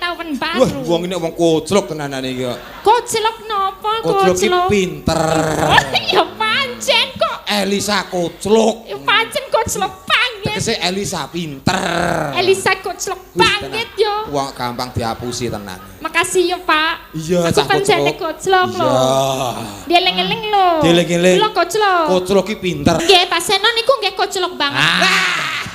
Tahun baru. Wah, wong ini wong koclok tenanane iki kok. Koclok napa Koclok ki koclok? pinter. Oh, ya pancen kok. Elisa koclok. Ya pancen koclok banget. Tegese Elisa pinter. Elisa koclok Wih, banget tenan. yo. Wong gampang dihapusi tenan. Makasih yo, Pak. Iya, aku cah pancene koclok lho. Iya. Dieling-eling lho. Dieling-eling. Kula koclok. Koclok ki pinter. Nggih, Pak Seno niku nggih koclok banget. Ah.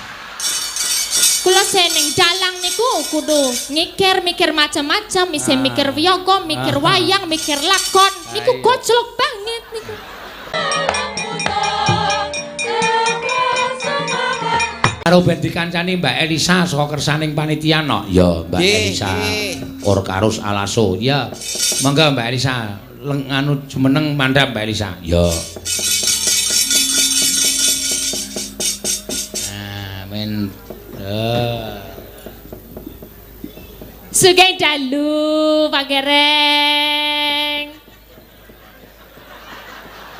Kula seneng dalang niku kudu ngikir-mikir macam-macam, isih mikir wiyaga, mikir wayang, mikir lakon. Niku koclok banget niku. Karo ben dikancani Mbak Elisa saka kersaning panitia no. Ya, Mbak Elisa. Orkarus Alaso. Ya. Monggo Mbak Elisa, nganu jumeneng mandhap Mbak Elisa. Ya. Nah, men Sugeng dalu Pak Gareng.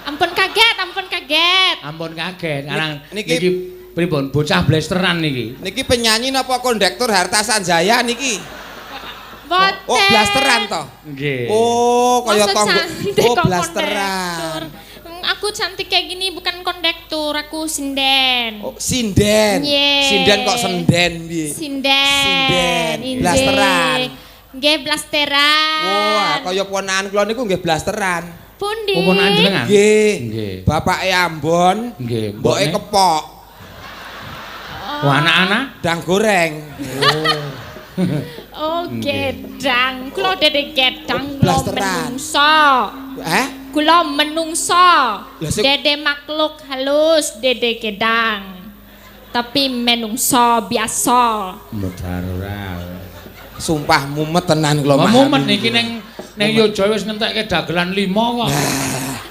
Ampun kaget, ampun kaget. Ampun kaget. Arang Niki- niki pripun bocah blesteran niki. Niki penyanyi napa kondektur Harta Sanjaya niki? Boten. Oh, blasteran toh? Nggih. Oh, kaya Masa tonggo. cantik Oh, kok blasteran. kondektur. Aku cantik kayak gini bukan kondektur, aku sinden. Oh, sinden. Nggih. Sinden kok senden piye? Sinden. Sinden. Injih. Blasteran. Nggih, blasteran. Wah, kaya ponakan kula niku nggih blasteran. Pundi? Oh, ponakan jenengan? Nggih. Nggih. Bapake Ambon, Nggih, mboke mbokne? kepok, Wah, anak-anak dang goreng. Oh, gedang. Kula dede gedang kula Blasteran. menungso. Eh? Kula menungso. Lah, sing- Dede makhluk halus, dede gedang. Tapi menungso biasa. Modar ora. Sumpah mumet tenan kula Wah, memahami. mumet niki ning Yogya wis ngentekke dagelan 5 kok.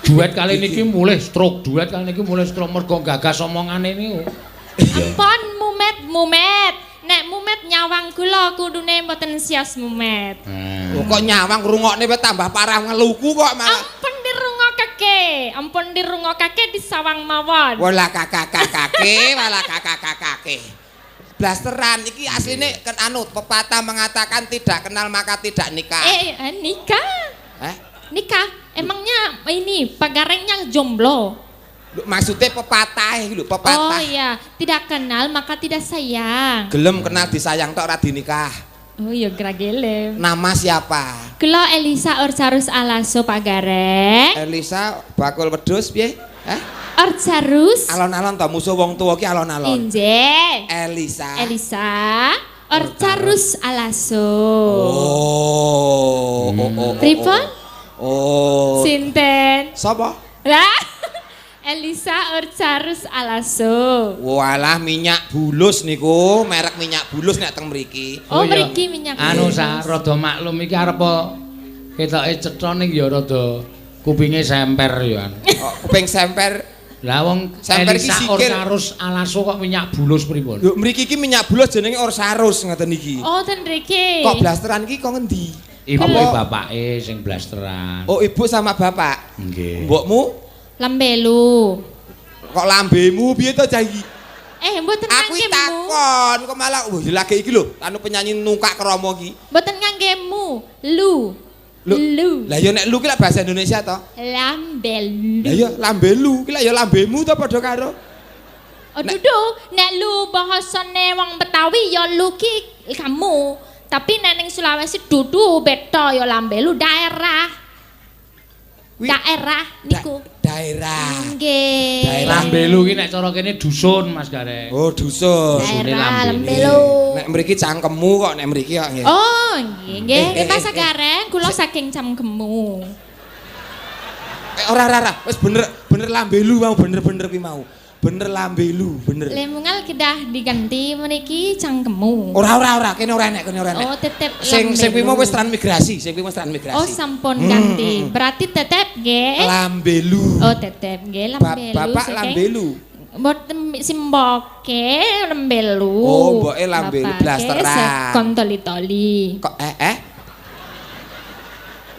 Duet kali niki mulih stroke, duet kali niki mulih stroke mergo gagas omongane niku. Ampun mumet mumet. Nek mumet nyawang kula kudune mboten sios mumet. Nah. Oh, kok nyawang ngrungokne wae tambah parah ngeluku kok malah. Ampun dirungokake, ampun dirungokake disawang mawon. Wala kakak-kakake, wala kakak-kakake. Blasteran iki asline kan anu pepatah mengatakan tidak kenal maka tidak nikah. Nikah? Eh? Nikah? Emangnya ini Pak Garengnya jomblo? Lho, maksudnya pepatah iki lho, Oh pepatah. iya, tidak kenal maka tidak sayang. Gelem kenal disayang tok ora dinikah. Oh iya, gragelem. Nama siapa? Kula Elisa Orcarus Alaso Pak Gareng. Elisa bakul wedhus piye? Hah? Orcarus Alon-alon to musuh wong tuwa ki alon-alon. Inje. Elisa. Elisa Orcarus Alaso. Oh. Oh, oh, oh. Pripun? Oh. Sinten? Sapa? Lah. Elisa Orcarus Alaso. Walah minyak bulus niku, merek minyak bulus nek teng mriki. Oh, iya. mriki minyak. Anu bulus. sa rada maklum iki arep ketoke cetha ning ya rada kupinge semper ya. anu. Oh, kuping semper. Lah wong Semper iki Elisa sikil. Orcarus Alaso kok minyak bulus pripun? Lho mriki iki minyak bulus jenenge Orsarus ngoten niki. Oh, ten mriki. Kok blasteran iki kok ngendi? Ibuke Apa? bapake sing blasteran. Oh, ibu sama bapak. Nggih. Mbokmu Lambelu. kok lambemu piye to cah iki? Mboten Aku iki nganggemu. takon kok malah wah lagi iki lho, anu penyanyi nungkak kromo iki. Mboten nganggemu. Lu. Lho, Lu. Lah ya nek lu ki lak bahasa Indonesia to. Lambelu. Lah ya lambelu ki lak ya lambemu to padha karo. Oh, dudu, nek lu bahasane wong Betawi ya lu ki kamu. Tapi nek ning Sulawesi dudu beda ya lambelu daerah. Kuwi Daerah niku. daerah. Nggih. Daerah. Lambelu ki nek cara kene dusun Mas Gareng. Oh, dusun. Dusune Daerah Lambelu. Lambelu. Nek mriki cangkemmu kok nek mriki kok nggih. Oh, nggih nggih. Mas Eh. Gareng, kula saking cangkemmu. Ora ora ora, wis bener bener lambelu mau bener-bener kuwi mau. Bener lambelu, bener. Lemungal kedah diganti meniki cangkemmu. Ora ora ora, kene ora enek, kene ora enek. Oh, tetep Sing sing kuwi mau lambelu. wis transmigrasi, sing kuwi wis transmigrasi. Oh, sampun ganti. Berarti tetep nggih. Lambelu. Oh, tetep nggih lambelu. Bapak saking- lambelu. Mboten simboke lambelu. Oh, mboke lambelu, Bapake blasteran. Sekon toli-toli. Kok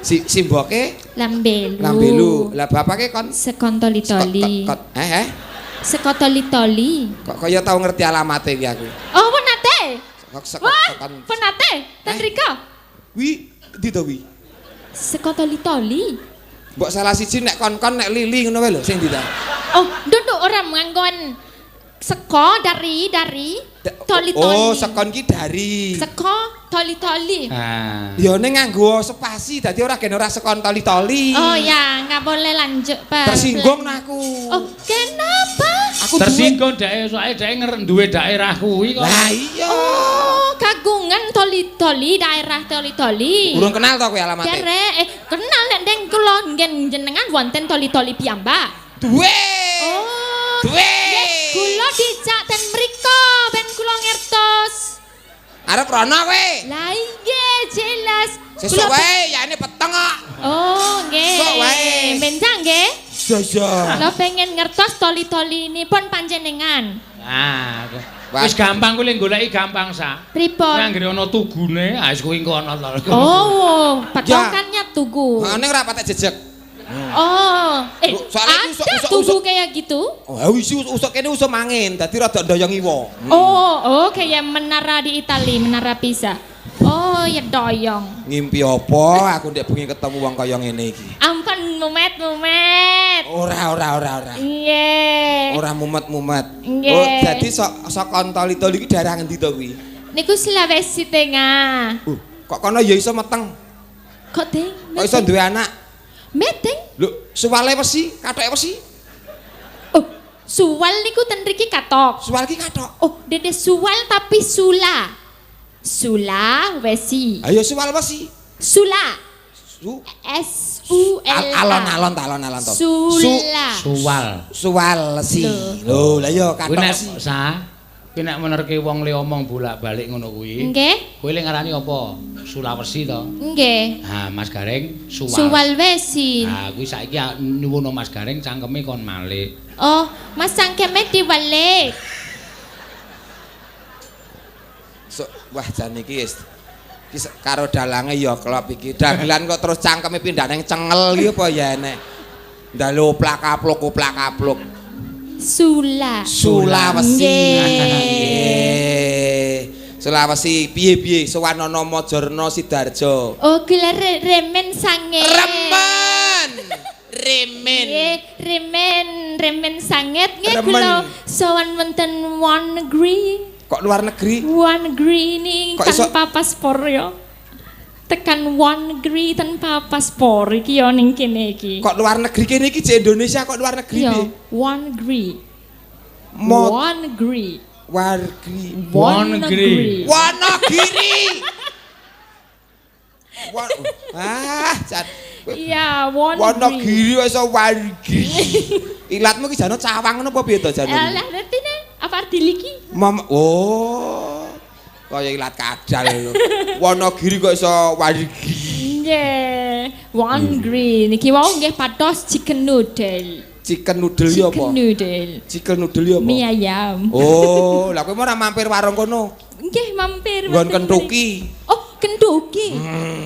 Si simboke Lambelu. lambelu. Lah bapake kon Sekon toli-toli. Kok Sekotoli-toli. Kok kaya tau ngerti alamate iki aku. Oh, pun nate. Kok Wah, kon pun nate. Ten Eh? riko. Wi ndi to wi? Seko toli-toli. Mbok salah siji nek kon-kon nek lili ngono wae lho sing ndi ta? Oh, duduk orang nganggon seko dari toli-toli. Oh, sekon ki dari. Seko toli-toli. Ah. Ya ning nganggo spasi dadi ora gen ora sekon toli-toli. Oh ya, nggak boleh lanjut, Pak. Tersinggung nah aku. Oh, kenapa? Aku Tersinggung dhek soalnya dhek duwe daerah kuwi kok. Lah iya. Oh, kagungan toli-toli, daerah toli-toli. Urung kenal to kowe alamate? Derek, kenal nek deng kula ngen jenengan wonten toli-toli piyambak. Duwe. Oh. Duwe. Kula dijak ten mriko ben kula ngertos. Arep rono kowe. Lah nggih jelas. Sesuk wae, ya ini peteng kok. Oh, nggih. Sesuk wae. Benjang nggih. Iya. Kula pengen ngertos toli-toli ini pun panjenengan. Ah, wis gampang kuwi goleki gampang sa. Pripun? Nek anggere ana tugune, ah wis kuwi engko ana to. Oh, patokannya tugu. Heeh, ning ora patek jejeg. Oh, soalnya ada tugu kayak gitu? Oh, isi usuk kene usuk mangin, dadi rada ndoyong iwa. Oh, kayak menara di Itali, menara Pisa. Oh, ya doyong. Ngimpi apa aku ndek bengi ketemu wong kaya ngene iki. Ampun mumet-mumet. Ora. Nggih. Ora mumet-mumet. Nggih. Oh, dadi sok toli-toli iki daerah ngendi to kuwi? Niku Sulawesi Tengah. Kok kono ya iso meteng? Kok ding? Kok iso duwe anak? Meteng? Lho, suwale wesi, kathoke wesi. Oh, suwal niku ten mriki katok. Suwal ki kathok. Oh, dede suwal tapi sula. Sula wesi. Ayo suwal wesi. Sula. Su S U L A. Alon-alon ta alon-alon to. Sula. Suwal. Suwal wesi. Lho, lah iya Kuwi kathok nek wesi. sa, kuwi nek menerke wong le omong bolak-balik ngono kuwi. Nggih. Kowe le ngarani apa? Sulawesi to? Nggih. Ha, Mas Gareng suwal. Suwal wesi. Ha, kuwi saiki nyuwun Mas Gareng cangkeme kon malik. Oh, Mas cangkeme diwalik. So, wah jan iki wis iki karo dalange ya klop iki. Dagelan kok terus cangkeme pindah nang cengel iki apa ya enek. Ndalu oplak-aplok oplak-aplok. Sula. Sulawesi. Nggih. Sulawesi piye-piye sowanana Majorna Sidarjo. Oh, kula remen sanget. Remen. Remen. Nggih, remen sanget nggih kula sowan wonten Wonogiri. Kok luar negeri? Wonogiri ini tanpa paspor ya. Tekan Wonogiri tanpa paspor iki ya ning kene iki. Kok luar negeri kene iki jek Indonesia kok luar negeri piye? Wonogiri. Wonogiri. Wargri. Wonogiri. Wonogiri. Ah, jan. Iya, Wonogiri. Wonogiri kok iso wargri. Ilatmu ki jane cawang ngono apa piye to jane? Lah ngertine apa diliki? Oh. Kaya ilat kadal lho. Wonogiri kok iso wargri. Nggih, Wonogiri niki wau nggih pados chicken noodle. Chicken noodle ya apa? Chicken noodle. Chicken noodle ya apa? Mie ayam. Oh, lah kowe ora mampir warung kono. Nggih, mampir. Nggon Kentucky. Oh, Kentucky.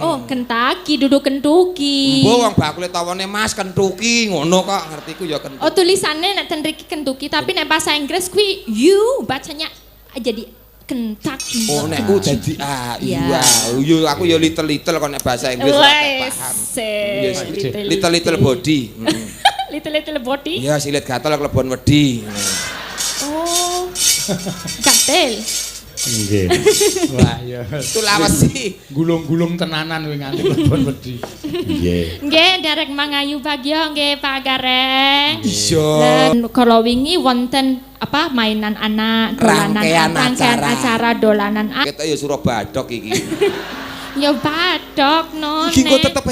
Oh, Kentucky duduk Kentucky. Mbok wong bakule tawane Mas Kentucky ngono kok ngertiku ya Kentucky. Oh, tulisannya nek ten mriki Kentucky, tapi nek bahasa Inggris kuwi you bacanya jadi Kentucky. Oh, nek ku dadi A. Iya. Yo aku yo little-little kok nek bahasa Inggris ora paham. Little-little body. Little-little body. Iya, silit gatel klebon wedi. Oh. Gatel. Nggih. Wah, ya. Sulawesi. Gulung-gulung tenanan kuwi nganti klebon wedi. Nggih. Nggih, derek mangayu bagya nggih Pak Gareng. Iya. Lan kala wingi wonten apa mainan anak, dolanan rangkaian acara dolanan anak. Ketok ya Surabadok iki. Ya badok none. Iki engko tetep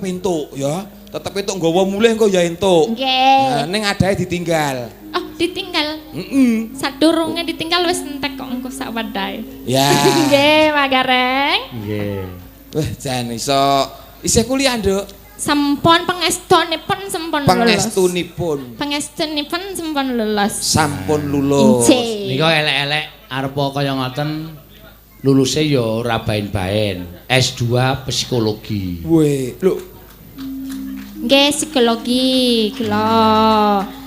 entuk ya. Tetep entuk nggawa mulih engko ya entuk. Nggih. Nah, ning adahe ditinggal. Oh, ditinggal. Heeh. Sadurunge ditinggal wis entek kok engko sak wadahe. Ya. Nggih, Pak Gareng. Nggih. Wah, jan iso isih kuliah, Nduk. Sampun pengestunipun sampun lulus. Pengestunipun. Pengestunipun sampun lulus. Sampun lulus. Nika elek-elek arepa kaya ngoten luluse ya ora baen-baen. S2 psikologi. Weh, lho. Nggih, psikologi kula.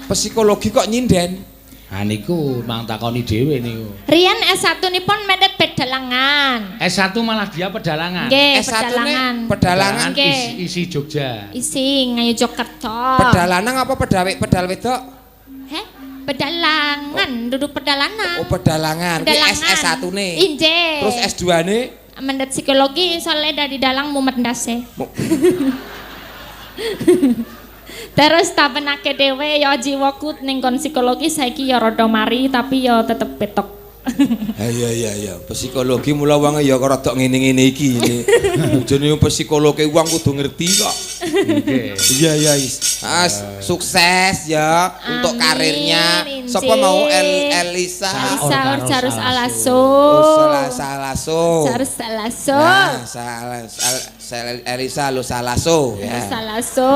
Psikologi kok nyinden? Ha niku mang takoni dhewe niku. Riyen S1 nipun mendhet pedalangan. S1 malah dia pedalangan. Nggih, S1 ne pedalangan. pedalangan Nggih. Isi Jogja. Isi Ngayogyakarta. Pedalanang apa pedawek pedal wedok? Heh, pedalangan, duduk pedalangan. Oh, pedalangan. Kuwi Pedalangan. S1 ne. Injih. Terus S2 ne Mendhet psikologi soalnya dari dalang mumet ndase. Terus tak penake dhewe ya jiwaku ning kon psikologi saiki ya rada mari tapi ya tetep betok. Ha iya iya iya, psikologi mula wong ya rada ngene-ngene iki. Jenenge psikologi wong kudu ngerti kok. Nggih. Iya iya is. Ah, sukses ya untuk Amin, karirnya. Sapa mau Elisa? Elisa Sarus Alaso. Oh, Salaso. Sarus Alaso. Nah, Elisa lo Salaso ya. Salaso.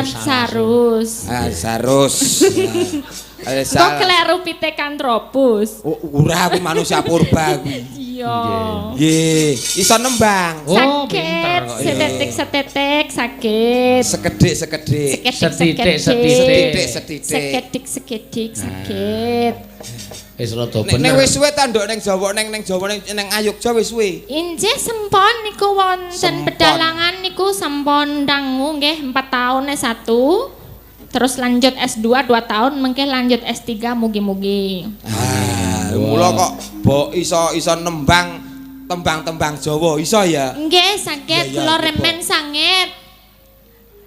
Sarus. Ah, Sarus. Elisa. Kok kleru Pithecanthropus. Oh, ora aku manusia purba kuwi. Iya. Nggih, iso nembang. Oh, pinter Sakit, kok. setetik-setetik sakit. Sekedhik-sekedhik. Setitik, Sekedik, setitik. Setitik-setitik. Sekedik, sekedik, sakit. Wis rada Nek bener. nek wis suwe ta nduk ning Jawa ning Jawa ning Ayogja wis suwe. Injih sempon niku wonten Sempon. pedalangan niku sampun dangu nggih 4 tahun S1. Terus lanjut S2 2 tahun mengke lanjut S3 mugi-mugi. Ah, mula kok mbok iso iso nembang tembang-tembang Jawa iso ya. Nggih saged Iya, iya, kula nggih, remen sanget.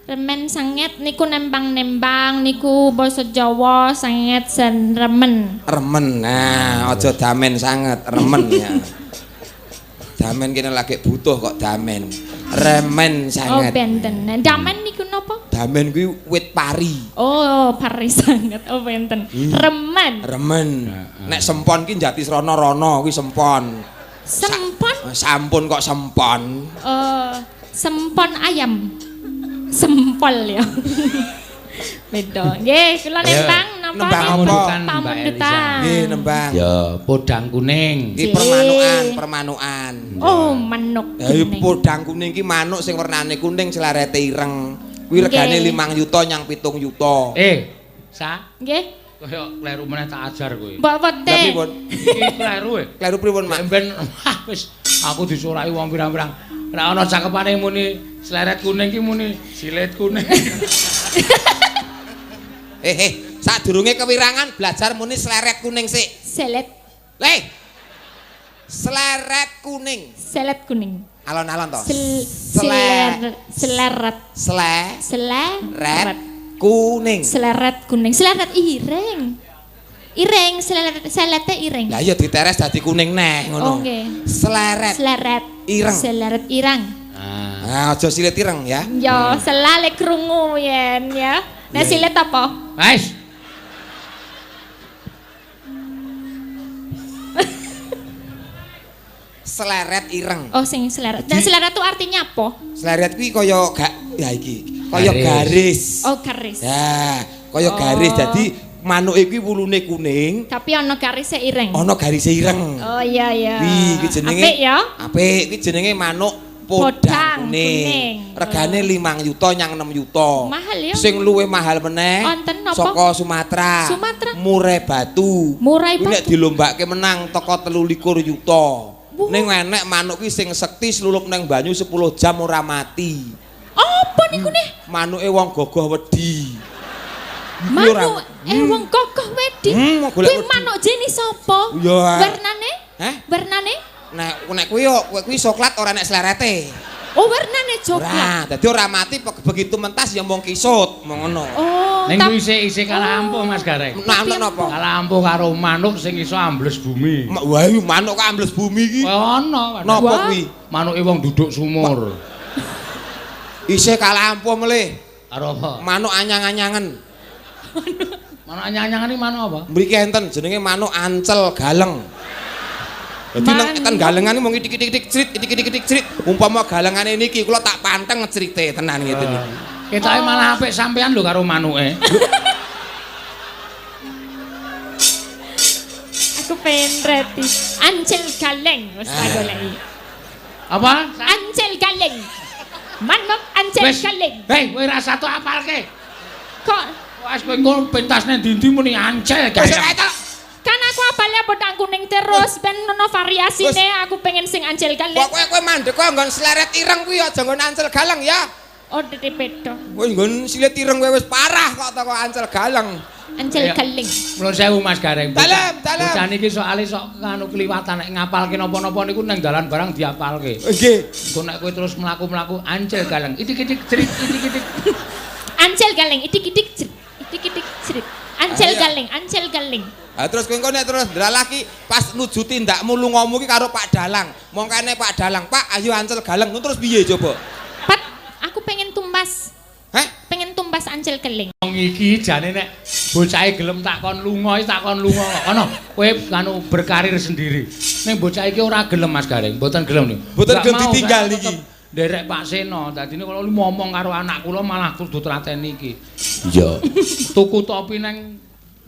Remen sanget niku nembang-nembang niku basa Jawa sanget sen remen. Remen. Nah, aja damen sanget, remen ya. Damen kene lagi butuh kok damen. Remen Oh sanget. benten. Damen niku napa? Damen kuwi wit pari. Oh, pari sanget. Oh benten. Remen. Remen. Nek sempon ki jati srana-rana kuwi sempon. Sempon. Sampun kok sempon. Sempon ayam. Sempol ya. Beda. Nggih, kula nembang napa? Nembang apa? Pamundutan Mbak Elisa. Pamundutan. Nggih, nembang. Ya, podang kuning. Iki permanukan, permanukan. Oh, manuk Ya kuning. podang kuning ki manuk sing wernane kuning selarete ireng. Kuwi regane 5 yuta nyang 7 yuta. Sa, Nggih. kaya kleru meneh tak ajar kowe. Mbok wete. Lah pripun? Iki kleru e. Kleru pripun, Mak? Ben wis aku disuraki wong pirang-pirang. Ora ana cakepane muni sleret kuning ki muni silet kuning. Sadurunge kewirangan belajar muni sleret kuning sik. Selet, Le. Sleret kuning. selet kuning. Alon-alon to. Sler, seleret, Sleret seleret, kuning. seleret kuning, seleret ireng. Ireng, seleret, selete ireng. Lah iya diteres dadi kuning neh ngono. Oh, nggih. Sleret. Seleret. Ireng. Seleret ireng. Ah. Ah, aja silit ireng ya. Yo, selale krungu yen ya. Nek silet apa? Wis. Seleret ireng. Oh, sing seleret. Nah, seleret itu artinya apa? Seleret kuwi kaya gak ya iki, kaya garis. Oh, garis. Ya, kaya garis. Dadi manuke kuwi wulune kuning, Tapi ana garise ireng. ana garise ireng. Oh iya iya. Kuwi iki jenenge Apik ya. Apik, kuwi jenenge manuk podang Podang kuning. kuning. Regane 5 yuta nyang 6 yuta. Mahal ya. Sing luwih mahal meneh Wonten napa? saka Sumatera. Sumatera. Murai batu. Murai Kuwi nek batu. dilombake menang teko 23 yuta. Wah. Ning enek manuk ki sing sekti slulup nang banyu 10 jam ora mati. Apa niku nih? Manuke wong gogoh wedi. Iki ora- Manuk wong kokoh wedi. Golek Kuwi wedi. manuk jenis apa? Iya. Warnane? Heh? Warnane? Nek nek kuwi yo kuwi soklat ora nek slerete. Oh, warnane coklat. Ora, dadi ora mati begitu mentas ya mung kisut, mung ngono. Oh, Ning kuwi isih kalah ampuh Mas Gareng. Nah, ana napa? Kalah ampuh karo manuk sing iso ambles bumi. Wah, manuk kok ambles bumi iki. Wah, ana. Napa kuwi? Manuke wong duduk sumur. Isih kalah ampuh melih. Karo apa? Manuk anyang-anyangen. Manuk anyang-anyangan iki manuk apa? Mriki enten jenenge manuk ancel galeng. Dadi nang ten galengan mung itik-itik crit, itik-itik crit. Umpama galengane niki kula tak panteng crite tenan ngeten iki. Ketoke malah apik sampean lho karo manuke. Aku pengen reti. Ancel galeng wis tak goleki. Apa? Ancel galeng. Manuk ancel galeng. Hei, kowe ra satu apalke. Kok Wes kowe engko pentas nang ndi-ndi muni ancel Wis galeng. ta. Kan aku apalnya podang kuning terus ben ono variasine aku pengen sing ancel galeng. Pokoke kowe mandek kok nggon sleret ireng kuwi aja nggon ancel galeng ya. Oh dadi beda. Kowe nggon silit ireng kowe wis parah kok teko ancel galeng. Ancel galeng. Kula sewu Mas Gareng. Dalem, dalem. Bocah niki soalé sok anu kliwatan nek ngapalke napa-napa niku nang dalan barang diapalke. Nggih. Engko nek kowe terus mlaku-mlaku ancel galeng. Itik-itik jerit itik-itik. Ancel galeng itik-itik jerit. Itik-itik jerit. Ancel Ayo. galeng, ancel galeng. Ha terus kowe engko nek terus ndalah ki pas nuju tindakmu lungamu ki karo Pak Dalang. Mongkane Pak Dalang, "Pak, ayo ancel galeng." Terus piye coba? Pat, aku pengen tumbas. Heh? Pengen tumbas ancel galeng. Wong iki jane nek bocahe gelem tak kon lunga, tak kon lunga kok. Kono kowe anu berkarir sendiri. Ning bocah iki ora gelem Mas Gareng, mboten gelem niku. Mboten Nggak gelem mau, ditinggal saya niki. tetep nderek Pak Seno. Dadine kula ngomong karo anak kula malah kudu tlateni iki. Iya. Tuku topi nang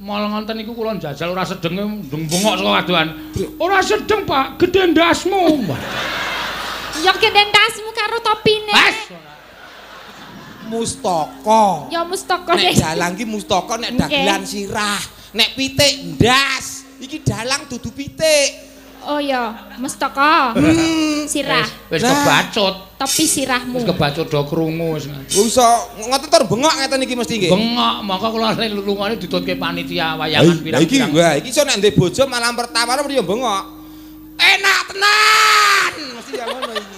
mall ngonten niku kula njajal ora sedenge ndung bengok saka kadohan. Ora sedeng, Pak, gedhe ndasmu. Ya gedhe ndasmu karo topine. Wes. Mustaka. Ya mustaka Nek deh. dalang ki mustaka, nek dagelan sirah, nek pitik ndas. Iki dalang dudu pitik. Oh ya, mustaka. Sirah. Wis kebacut. Topi sirahmu. Wis kebacut do krungu wis. Iso ngoten tur bengok ngeten iki mesti nggih. Bengok, mongko kula lungane ditutke panitia wayangan Lah iki pirang-pirang. wah iki iso nek ndek bojo malam pertama mesti yo bengok. Enak tenan. Mesti ya ngono iki.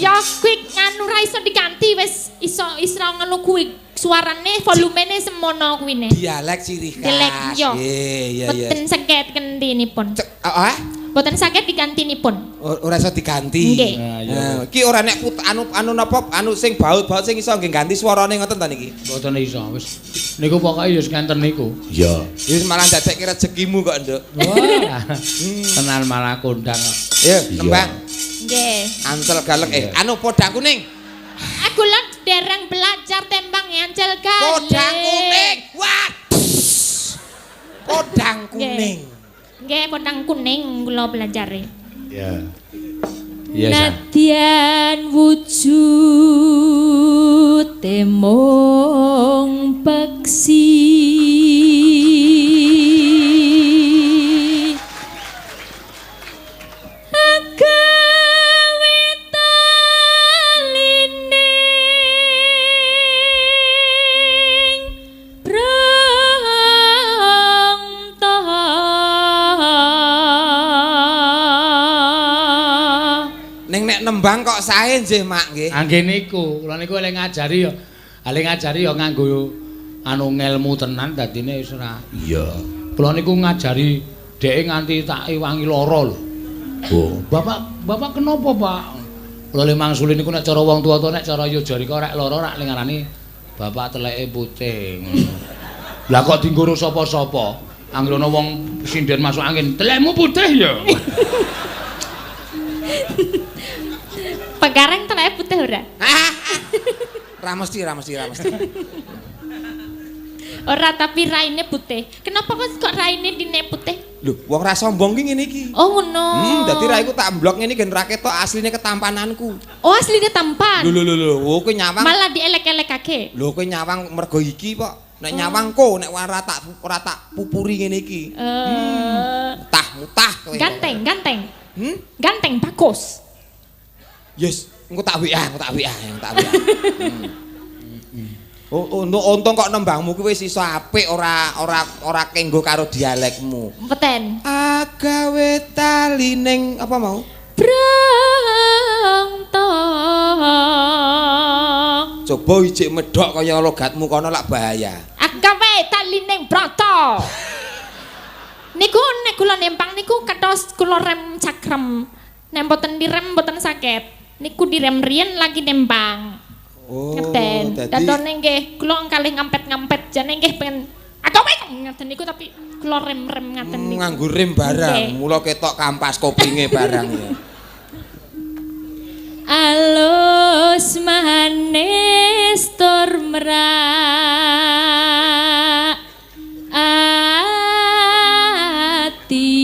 Ya kuwi nganu ra iso diganti wis iso iso ngono kuwi suarane volumene semono kuwine. Dialek ciri khas. Dialek yo. Nggih, iya iya. Boten saged gentinipun. Cek, ah? Boten saged digantinipun. Ora iso diganti. Nggih. Nah, iya. Nah, iki ora nek anu anu napa anu sing baut-baut sing iso nggih ganti suarane ngoten ta niki. Mboten iso wis. Niku pokoke ya ngenten niku. Iya. Wis malah dadekke rezekimu kok, Nduk. Wah. Tenan malah kondang. Ya, nembang. Nggih. Ancel galeng anu podang kuning. Aku lan dereng belajar tembang ancel galeng. Podang kuning. Wah. Podang kuning. Nggih, podang kuning kula belajare. Iya. Iya, Sa. Nadyan wujud mung peksi agawe talining brangta. Ning nek nembang kok sae nggih, Mak nggih. Angge niku, kula niku le ngajari ya, ale ngajari ya nganggo anu ngelmu tenan dadine wis ora. Iya. Kula niku ngajari dheke nganti tak ewangi lara lho. Oh, Bapak kenapa, Pak? Kula le mangsuli niku nek cara wong tuwa-tuwa nek cara Yojarika rek lara rak le ngarani bapak teleke putih ngono. Lah kok dinggoro sapa-sapa? Anggere ana wong sinden masuk angin, telekmu putih ya. Pegareng teleke putih ora? Ra mesti, ra mesti, ra mesti. Ora tapi raine putih. Kenapa kok raine dine putih? Lho, wong ra sombong ki ngene iki. Oh ngono. Dadi raiku tak mblok ngene gen ra ketok asline ketampananku. Oh, asline tampan. Lho lho lho lho, oh, kowe nyawang. Malah dielek-elekake. Lho kowe nyawang mergo iki kok. Nek nyawang ko nek ora tak pupuri ngene iki. Mutah mutah kowe. Ganteng, ganteng. Ganteng bagus. Yes, engko tak WA, engko tak WA, engko tak WA. Oh, untung kok nembangmu kuwi wis iso apik ora kenggo karo dialekmu. Mboten. Agawe tali ning apa mau? Brangta. Coba ijik medhok kaya logatmu kono lak bahaya. Agawe tali ning brangta. Niku nek kula nempang niku kados kula rem cakrem. Nek mboten direm mboten saged. Niku direm riyen lagi nembang. Oh, ngeten. Dadone nggih kula kalih ngampet-ngampet jane nggih pengen agawe ngaten niku tapi kula rem-rem ngaten niku. Nganggo rem barang, mula ketok kampas kupinge barang ya. Alus manis tur merak ati.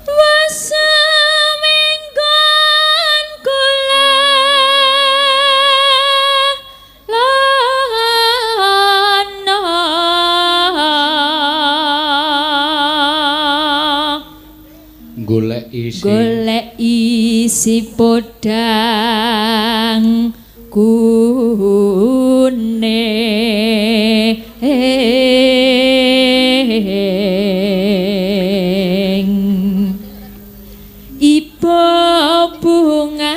Wasemenggon kula Golek isi. Golek isi podang kuning. Iba bunga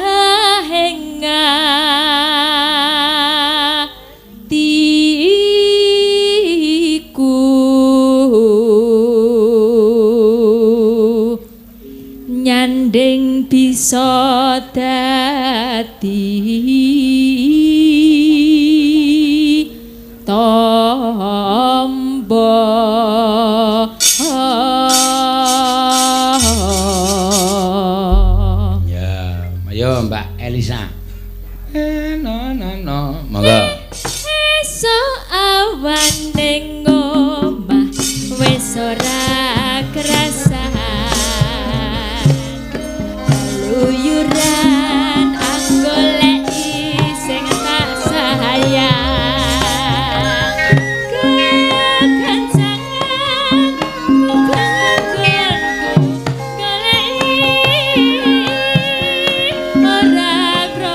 atiku nyanding bisa dadi tombo. Ya, ayo Mbak Elisa. No no no, monggo. Esuk awan ning omah wis ora krasan, keluyuran aku goleki sing tak sayang, kekencangan muga-muga goleki ora.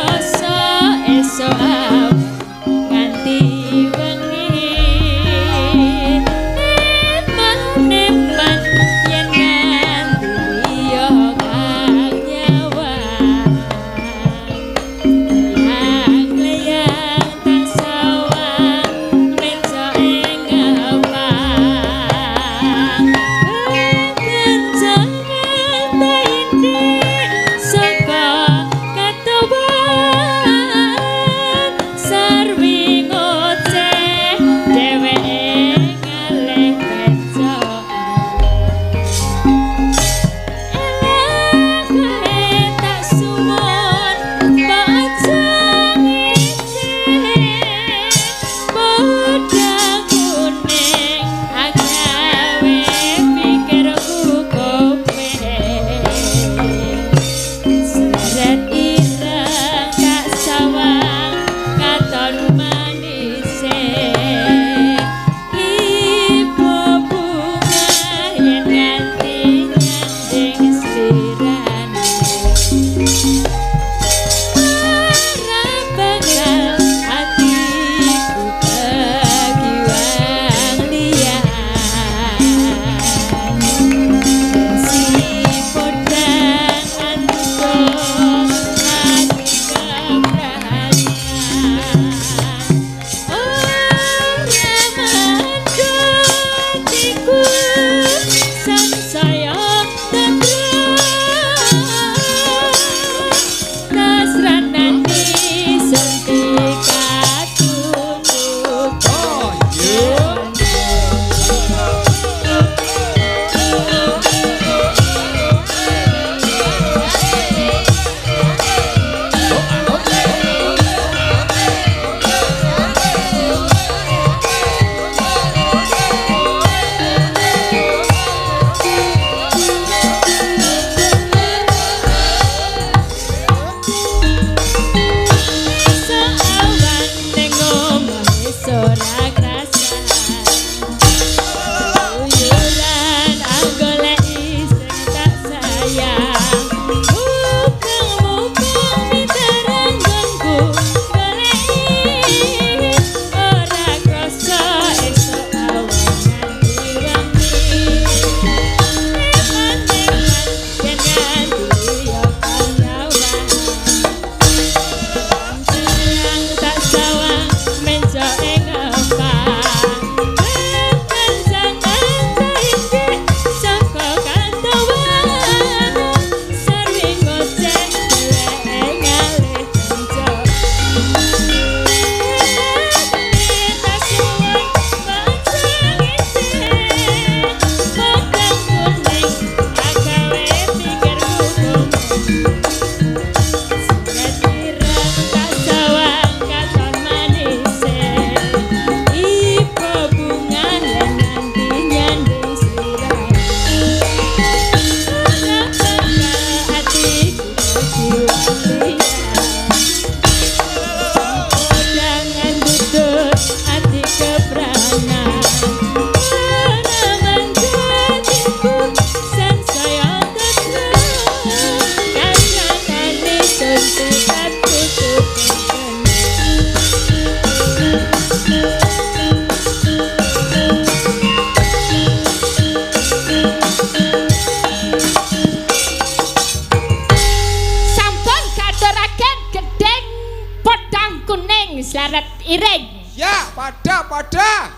Iring. Ya, padha padha.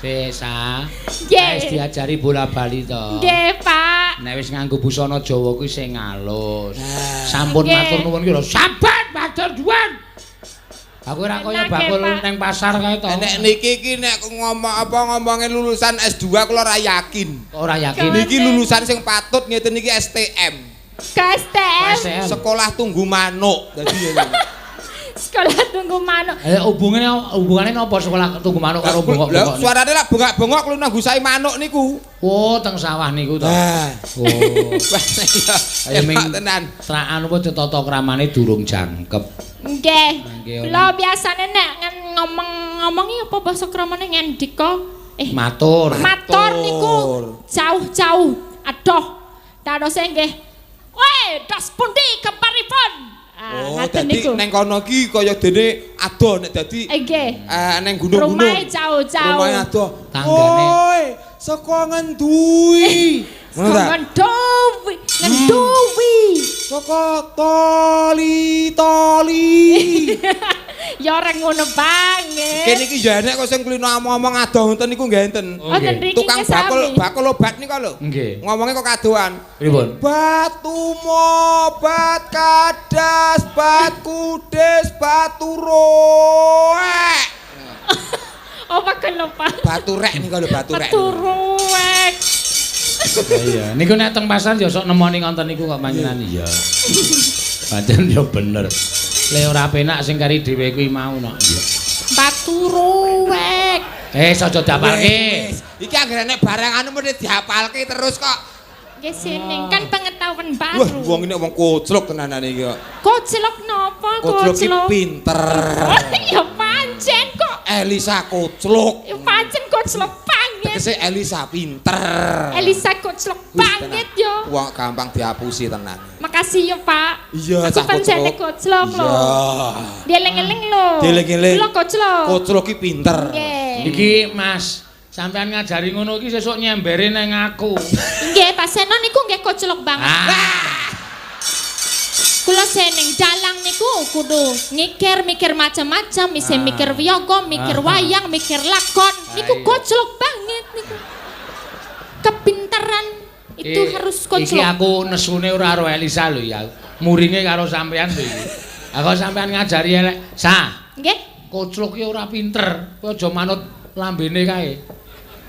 Sesa. Nggih. Wis diajari bola-bali to. Nggih, Pak. Nek wis nganggo busana Jawa kuwi sing alus. Sampun Nggih. Matur nuwun ki lho. Sampun matur nuwun. Aku ora kaya bakul neng pasar kae to. Nek niki iki nek ngomong apa ngomongin lulusan S2 kula ora yakin. Ora yakin. Niki lulusan sing patut ngeten niki STM. Ke STM. Sekolah tunggu manuk. Dadi ya. Sekolah tunggu manuk. Hubungane napa sekolah tunggu manuk karo bengok-bengok? Suarane lak bengak-bengok lu nang gusai manuk niku. Oh, teng sawah niku to. Oh. Wah, iya. Ming tenan. Trakan apa tata kramane durung jangkep. Nggih. Kula biasane nek ngomong-ngomongi apa basa kramane ngendika? Matur. Matur niku jauh-jauh. Adoh. Dadose nggih. Weh, dos pundi keparipun? Oh, dadi neng kono iki kaya dene adoh nek dadi nggih. Neng gunung-gunung. Rumahe jauh-jauh. Rumahe adoh. Tanggane. Oi, saka ngenduwi. Saka ngenduwi, ngenduwi. Saka toli-toli. Ya ora ngono banget. Kene iki ya enek kok sing kulino ngomong adoh ngoten niku nggih enten. Tukang bakul obat niku lho. Nggih. Ngomongnya kok kadoan. Pripun? Batu mobat kadas, bat kudes, batu roek. Oh, bakul lupa. Batu rek niku lho, batu rek. Batu roek. Iya, niku nek teng pasar ya sok nemoni ngoten niku kok panjenengan. Iya. Pancen ya bener. Le ora penak sing kari dhewe kuwi mau no. Iya. Batu ruwek. Aja diapalke. Iki anggere nek barang anu mesti diapalke terus kok. Nggih seneng kan pengetahuan baru. Wah, wong ini wong koclok tenanane iki kok. Koclok napa koclok? Koclok iki pinter. Oh, ya pancen kok. Elisa koclok. Ya pancen koclok banget. Tegese Elisa pinter. Elisa koclok banget yo. Wong gampang diapusi tenan. Makasih yo, Pak. Iya, aku pancene koclok lho. Iya. Dieling-eling lho. Dieling-eling. Lho koclok. Koclok iki pinter. Nggih. Iki Mas, sampean ngajari ngono iki sesuk nyembere nang aku. Nggih, Pak Seno niku nggih koclok banget. Kula seneng dalang niku kudu ngikir-mikir macam-macam, isih mikir wiyaga, mikir wayang, mikir lakon. Niku koclok banget niku. Kepintaran itu harus koclok. Iki aku nesune ora karo Elisa lho ya. Muringe karo sampean lho iki. Aku sampean ngajari elek. Sa. Nggih. Koclok ki ora pinter. Kowe aja manut lambene kae.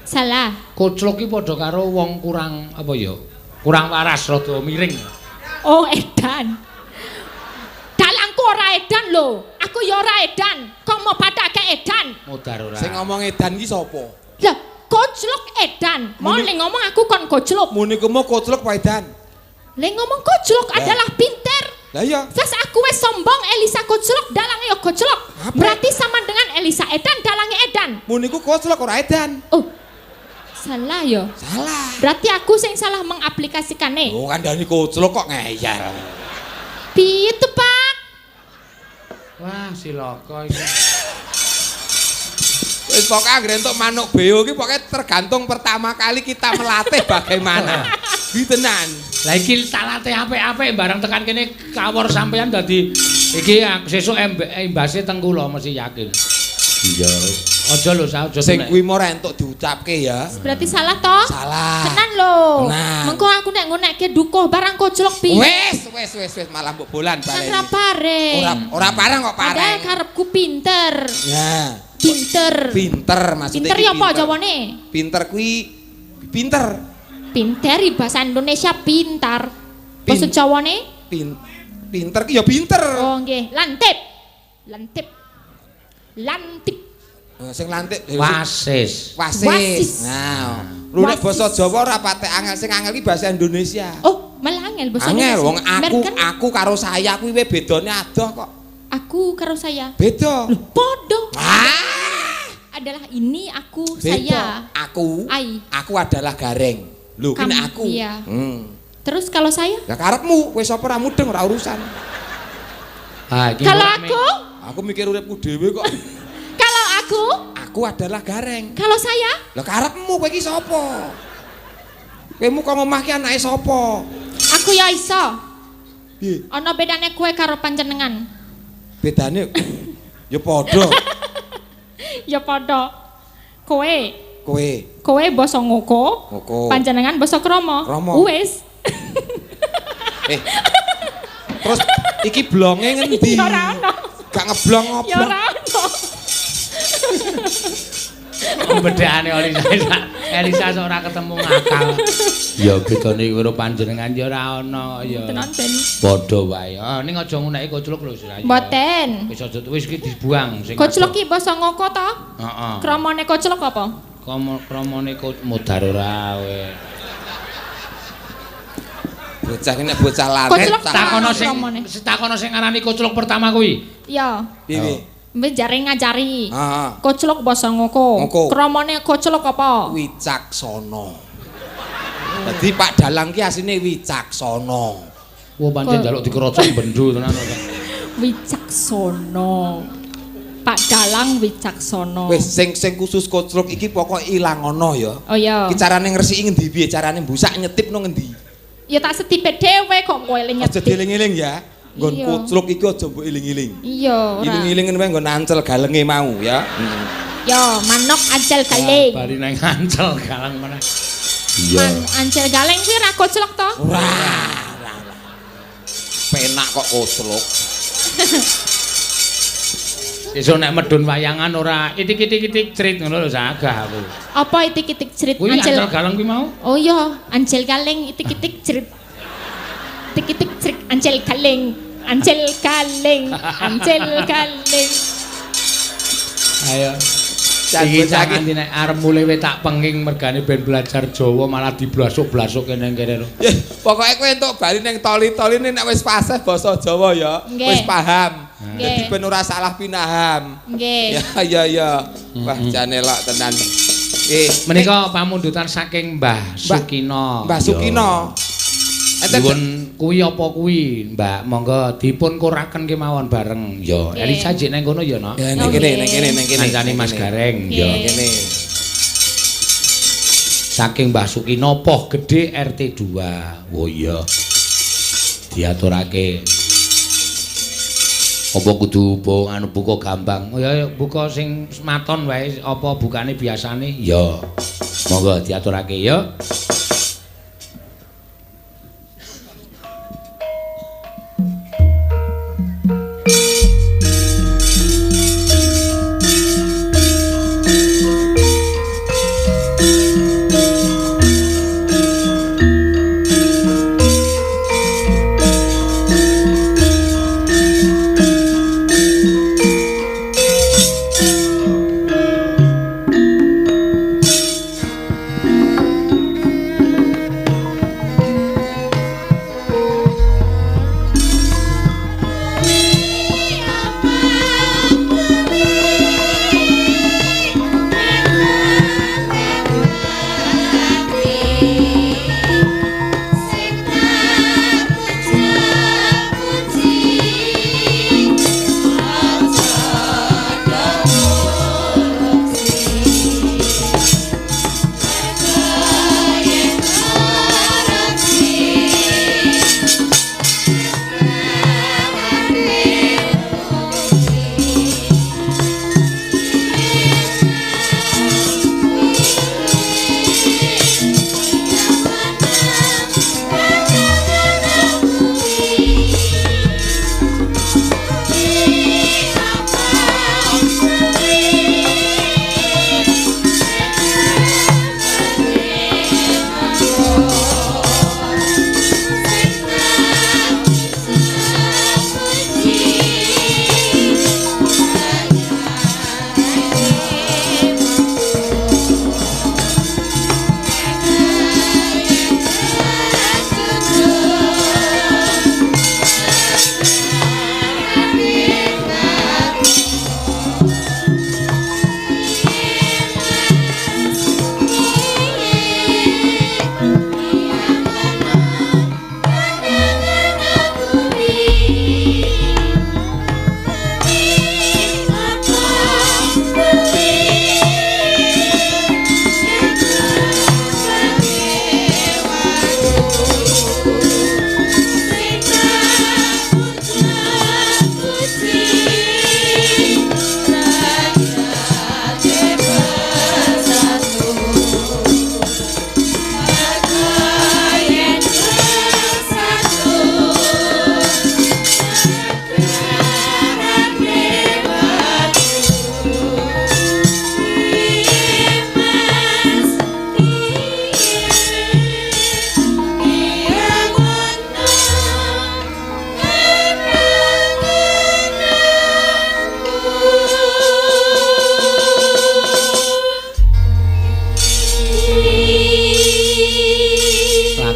Salah. Koclok ki padha karo wong kurang apa ya? Kurang waras, rada miring. Oh, edan. Dalangku ora edan lho. Aku ya ora edan. Kok mau padake edan? Modar ora. Sing ngomong edan ki sapa? Lah, koclok edan. Mau le ngomong aku kon koclok. Muni ku mau koclok apa edan? Le ngomong koclok adalah pinter. Lah iya. Terus aku wis sombong Elisa koclok, dalange ya koclok. Berarti sama dengan Elisa edan, dalange edan. Muni ku koclok ora edan. Oh. Salah ya? Salah. Berarti aku sing salah mengaplikasikannya. Oh, kandhane koclok kok ngeyel. Piye tuh, Pak? Wah, silaka iki. Wis pokoke anggere entuk manuk beo iki pokoke tergantung pertama kali kita melatih bagaimana. Iki tenan. Lah iki tak latih apik-apik bareng tekan kene kawor sampean dadi iki sesuk imbase teng kula mesti yakin. Iya. Aja lho, aja sing kuwi ora entuk diucapke ya. Berarti salah toh? Salah. Tenan lho. Mengko aku nek ngonekke dukuh barang koclok piye? Wis, wis, wis, wis malah mbok bolan baleni. Ora pareng. Ora pareng kok pareng. Padahal karepku pinter. Ya. Pinter. Pinter maksudnya. Pinter ya apa jawane? Pinter kuwi pinter. Pinter bahasa Indonesia pintar. Basa Jawane? Pinter ki ya pinter. Oh nggih, lantip. Lantip. Lantip. Sing lantik wasis. Wasis. Nah, lho nek basa Jawa ora patek angel, sing angel ki bahasa Indonesia. Oh, malah angel basa Indonesia. Angel wong aku karo saya kuwi bedane adoh kok. Aku karo saya. Beda. Lho, padha. Ah. Adalah ini aku, beda. Saya. Aku. Ai. Aku adalah gareng. Lho, ki nek aku. Iya. Terus kalau saya? Lah karepmu, kowe sapa ora mudeng ora urusan. Ah, iki kalau aku? Aku mikir uripku dhewe kok. Kalau aku? Aku adalah gareng. Kalau saya? Lah karepmu kowe iki sapa? Kowe muka omah ki anake sapa? Aku ya iso. Piye? Ana bedane kowe karo panjenengan. Bedane Ya padha. Ya padha. Kowe, Kowe. kowe basa ngoko. Ngoko. Panjenengan basa krama. Krama. Wis. Terus iki blonge ngendi? Ya ora ono. Gak ngeblong Ya ngoblong. ora ono. Bedhekane Elisa. Elisa sok ora ketemu ngakal. Ya bedane karo panjenengan ya ora ono ya. Tenan ben. Padha wae. Ah ning aja nguneki kocluk lho Sira. Mboten. Wis aja wis iki dibuang sing. Kocluk ki basa ngoko to? Heeh. Kramane kocluk apa? Kramane mudar ora kowe. Bocah ini bocah lanang. Kocluk Takono sing Kramane. takono sing ngarani kocluk pertama kuwi. Ya. Piye? Wis jare ngajari. Heeh. Kocluk basa ngoko. Ngoko. Kramane kocluk apa? Wicaksana. Dadi Pak Dalang ki asline Wicaksana. Wah pancen njaluk dikerocok bendho tenan kok. Wicaksana. Pak Dalang Wicaksana. Wis sing sing khusus kocluk iki pokoke ilangono ya. Oh iya. Iki carane ngresiki ngendi piye carane mbusak nyetip nang ngendi? Ya tak setipe dhewe kok kowe le Aja nyetip. dieling-eling ya. Nggon Iya. kocluk iki aja mbok eling-eling. Iya, ora. Iling-ilingen wae nggon ancel galenge mau ya. Ya, manok ancel galing. Bali nang ancel galang meneh. Iya. Man ancel galing kuwi ora koclok to? Ora, ora, ora. Penak kok kocluk. Sesuk nek medun wayangan ora itik-itik-itik crit ngono lho sagah aku. Apa itik-itik cerit Kuwi ancel? ancel galang kuwi mau. Oh iya, ancel galing itik-itik cerit. Itik-itik cerit ancel galing. Ancel galing, ancel galing. Ayo. Jan Iki bocah iki. nganti nek arep mulih we tak penging mergane ben belajar Jawa malah diblasuk-blasuk kene kene lho. Ya, pokoke kowe entuk bali ning toli-toline nek wis fasih basa Jawa ya, Nggih. wis paham. Nggih. Dadi ben ora salah pinaham. Nggih. Ya ya ya. Wah, jane lok tenan. Menika pamundutan saking Mbah Sukino. Mbah Sukino. Enten Nyuwun kuwi apa kuwi, Mbak? Monggo dipun kuraken kemawon bareng. Ya, Nggih. Elisa jek nang kono ya, Nok. Ya ning kene, ning kene, ning kene. Kancane Mas Gareng, ya. Nggih. Kene. Saking Mbah Sukino Poh Gedhe RT 2. Oh iya. Diaturake. Apa kudu anu buka gambang? Oh ya buka sing maton wae apa bukane biasane? Ya. Monggo diaturake ya.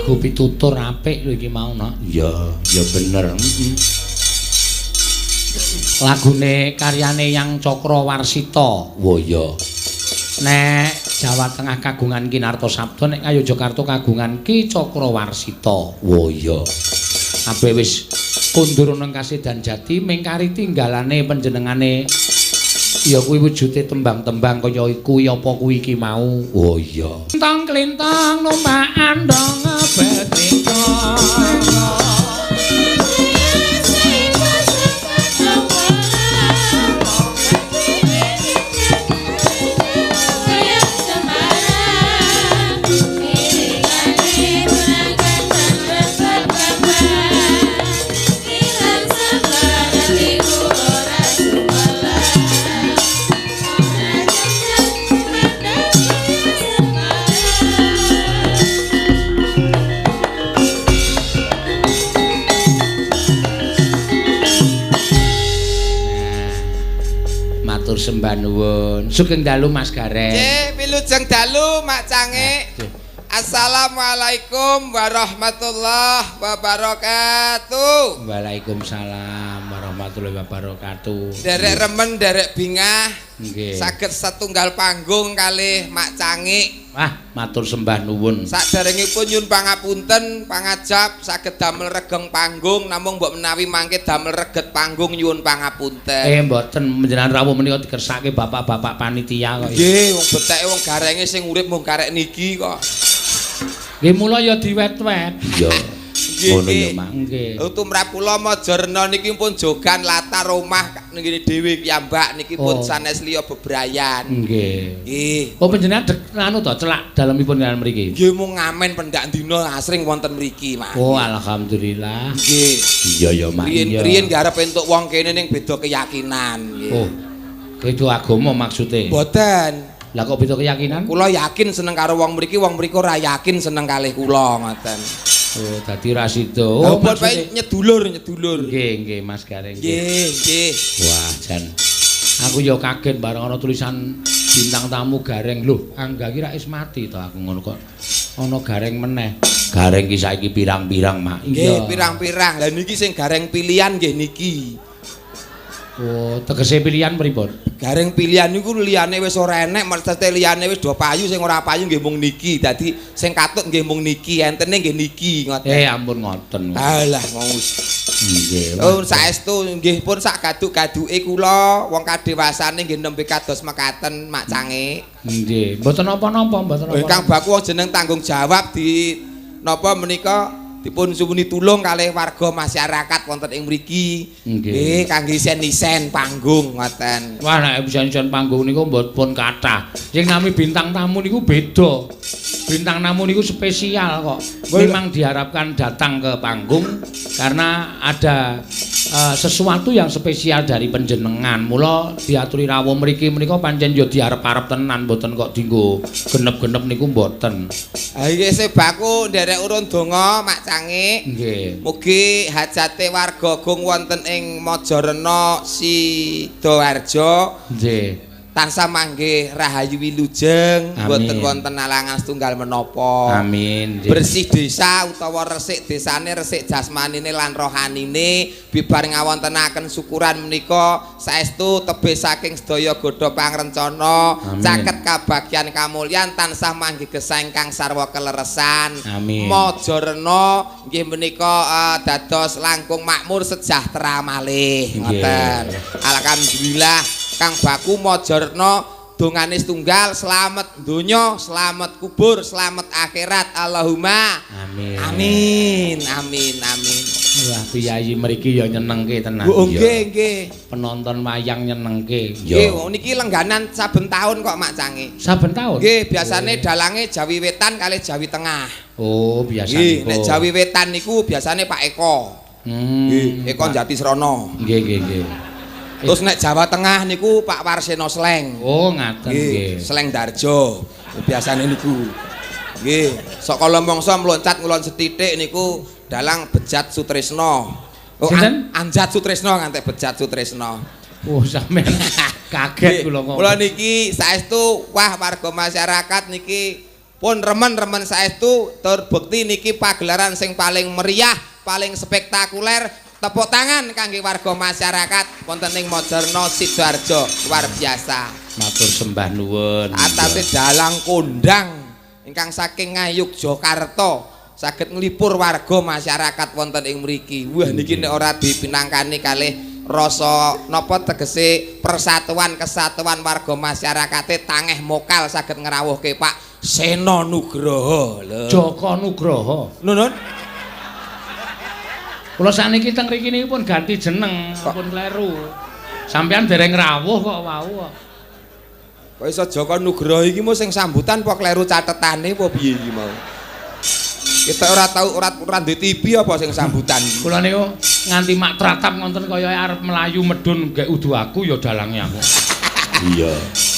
Lagu pitutur apik lho iki mau, Nok. Iya, ya bener. Heeh. Lagune karyane Yang Cakra Warsita. Wah iya. Nek Jawa Tengah kagungan Ki Nartosabdo, nek Ngayogyakarta kagungan Ki Cakra Warsita. Wah iya. Kabeh wis kundur nang Kasedan Jati mingkari tinggalane panjenengane ya kuwi wujude tembang-tembang kaya iku ya apa kuwi iki mau. Oh iya. Klintang klintang numpak andong betrika. Sembah nuwun. Sugeng dalu Mas Gareng. Nggih, wilujeng dalu Mak Cangik. Assalamualaikum warahmatullahi wabarakatuh. Waalaikumsalam warahmatullahi wabarakatuh. Derek remen, derek bingah. Nggih. Saged setunggal panggung kalih Mak Cangik. Wah, matur sembah nuwun. Saderengipun nyun pangapunten, pangajap saged damel regeng panggung namung mbok menawi mangke damel reget panggung nyuwun pangapunten. Mboten panjenengan rawuh menika dikersake bapak-bapak panitia kok. Nggih, wong beteke wong garenge sing urip mung karek niki kok. Nggih mula ya diwet-wet. Iya. Ngono ya, Mak. Nggih. Tumrap kula Majarna niki pun jogan latar omah ngene dhewe piyambak niki pun sanes liya bebrayan. Nggih. Nggih. Oh panjenengan anu to celak dalemipun kalian mriki. Nggih mung ngamen pendak dina asring wonten mriki, Mak. Oh alhamdulillah. Nggih. Iya ya, Mak. Riyen nggih arep entuk wong kene ning beda keyakinan nggih. Oh. Beda agama maksude. Mboten. Lah kok beda keyakinan? Kula yakin seneng karo wong mriki, wong mriku ora yakin seneng kalih kula ngoten. Oh, dadi ra sida. Oh, maksudnya nyedulur, nyedulur. Nggih, nggih Mas Gareng. Nggih, nggih. Wah, jan. Aku ya kaget bareng ana tulisan bintang tamu Gareng. Lho, Angga ki ra wis mati to aku ngono kok. Ana Gareng meneh. Gareng ki saiki pirang-pirang, Mak. Nggih, pirang-pirang. Lah niki sing Gareng pilihan nggih niki. Oh, tegese pilihan pripun? Gareng pilihan niku liyane wis ora enek, maksudte liyane wis do payu, sing ora payu nggih mung niki. Dadi sing katut nggih mung niki, entene nggih niki ngoten. Ampun ngoten. Alah wong wis. Nggih. Oh, saestu nggih pun sak gaduk-gaduke kula, wong kadewasane nggih nembe kados mekaten Mak Cangik. Nggih, mboten napa-napa, mboten napa. Ingkang baku wong jeneng tanggung jawab di napa menika dipun suwuni tulung kalih warga masyarakat wonten ing mriki. Nggih, kangge isen-isen panggung ngoten. Wah, nek isen-isen panggung niku mboten kathah. Sing nami bintang tamu niku beda. Bintang tamu niku spesial kok. Memang diharapkan datang ke panggung karena ada sesuatu yang spesial dari panjenengan. Mula diaturi rawuh mriki menika pancen ya diarep-arep tenan, mboten kok dienggo genep-genep niku mboten. Ha iki sebaku nderek urun donga Mak Cangik. Nggih. Mugi hajate warga Gung wonten ing Majarena Sidoarjo. Nggih. Tansah manggih rahayu wilujeng, mboten wonten alangan setunggal menapa. Amin. Bersih desa utawa resik desane, resik jasmanine lan rohanine, bibar ngawontenaken syukuran menika saestu tebih saking sedaya godha pangrencana, caket kabagyan kamulyan tansah manggih gesang ingkang sarwa keleresan. Amin. Majarena nggih menika dados langkung makmur sejahtera malih. Ngoten. Alhamdulillah Kang Baku Majarena dongane setunggal, slamet donya, slamet kubur, slamet akhirat. Allahumma amin. Amin, amin, amin. Wah, piyayi mriki ya nyenengke tenan. Oh, nggih, nggih. Penonton wayang nyenengke. Nggih, niki lengganan saben taun kok Mak Cangik. Saben taun? Nggih, biasane dalange Jawi Wetan kalih Jawi Tengah. Oh, biasane. Nggih, nek Jawi Wetan niku biasane Pak Eko. Nggih, Eko Jatisrono. Nggih, nggih, nggih. Terus nek Jawa Tengah niku Pak Warseno Sleng. Oh, ngaten nggih. Sleng Darjo. Biasane niku. Nggih, sok kala mangsa mloncat ngulon sethithik niku dalang Bejat Sutrisno. Oh, Anjat Sutrisno ngantek Bejat Sutrisno. Oh, sampean kaget kula kok. Kula niki saestu wah warga masyarakat niki Pun remen-remen saestu terbukti niki pagelaran sing paling meriah, paling spektakuler. Tepuk tangan kangge warga masyarakat wonten ing Mojorejo Sidoarjo, luar biasa. Matur sembah nuwun. Atase dalang kondang ingkang saking Ngayogyakarta saged nglipur warga masyarakat wonten ing mriki. Wah, niki nek ora dipinangkani kalih rasa napa tegese persatuan kesatuan warga masyarakate tangeh mokal saged ngrawuhke Pak Seno Nugroho. Lho. Joko Nugroho. Nun. Kula sakniki teng mriki niki pun ganti jeneng, pun kleru. Sampeyan dereng rawuh kok wau kok. Kok iso Joko Nugroho iki mau sing sambutan apa kleru catetane apa piye iki mau? Kita ora tau ora duwe TV apa sing sambutan iki. Kula niku nganti mak tratap ngonten kaya arep mlayu medun gek udu aku ya dalange aku. Iya.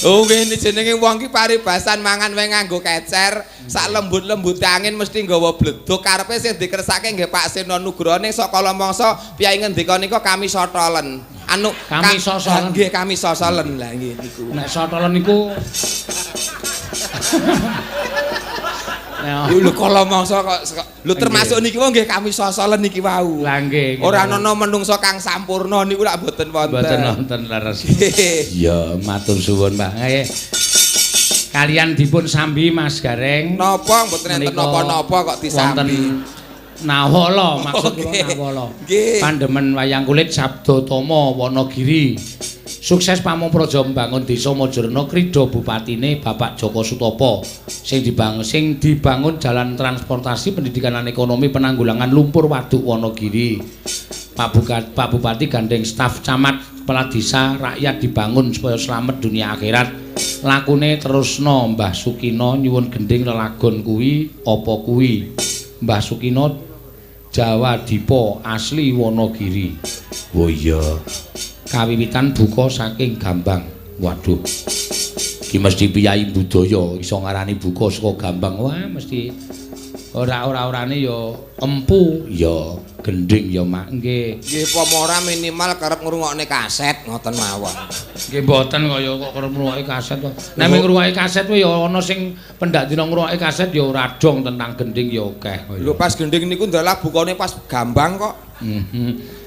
Oh ngene jenenge wong ki paribasan mangan wae nganggo kecer, sak lembut-lembute angin mesti nggawa bledug. Karepe sing dikersake nggih Pak Seno Nugroho ning sok kala mangsa piyai ngendika nika kami sotolen. Anu kami sosolen. Nggih kami sosolen lah nggih niku. Nek sotolen niku lho kala mangsa kok lho termasuk niki wong nggih kami sosolen niki wau. Lah nggih. Ora ana menungso kang sampurna niku lak mboten wonten. Mboten wonten leres. Iya, matur suwun Pak. Nggih. Kalian dipun sambi Mas Gareng. Napa mboten enten napa-napa kok disambi. Nawala maksud kula nawala. Pandemen wayang kulit Sabda Tama Wanagiri. Sukses Pamong Praja mbangun Desa Mojorejo krida bupatine Bapak Joko Sutopo sing dibangun jalan transportasi pendidikan lan ekonomi penanggulangan lumpur waduk Wanagiri. Pak Bupati gandeng staf camat kepala desa rakyat dibangun supaya slamet dunia akhirat. Lakune terusno Mbah Sukino nyuwun gending lelagon kuwi apa kuwi. Mbah Sukino Jawa Dipa asli Wanagiri. Oh iya. Kawiwitan buka saking Gambang. Waduh. Iki mesti piyai budaya iso ngarani buka saka Gambang. Wah, mesti ora-ora-orane ya empu, ya gending ya mak nggih. Nggih apa ora minimal kerep ngrungokne kaset ngoten mawon. Nggih mboten kaya kok kerep ngrungokke kaset to. Nek ngrungokke kaset kuwi ya ana sing pendak dina ngrungokke kaset ya ora dong tentang gending ya akeh. Lho pas gending niku ndalah bukane pas Gambang kok.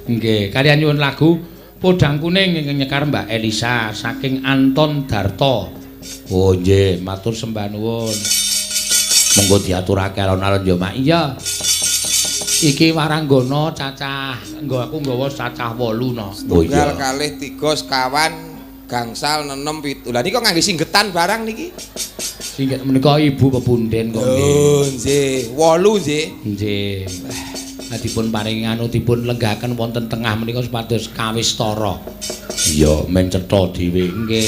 Nggih, kalian nyuwun lagu Podang Kuning ingkang nyekar Mbak Elisa saking Anton Darto. Oh nggih, matur sembah nuwun. Monggo diaturake alon-alon ya Mak. Iya. Iki waranggana cacah, nggo aku nggawa cacah 8 no. Oh iya. Tunggal kalih 3 sekawan gangsal 6 7. Lah niki kok ngangge singgetan barang niki? Singget menika ibu pepunden kok nggih. Oh nggih, 8 nggih. Nggih. Dipun paringi anu dipun lenggahaken wonten tengah menika supados kawistara. Iya, men cetha dhewe. Nggih.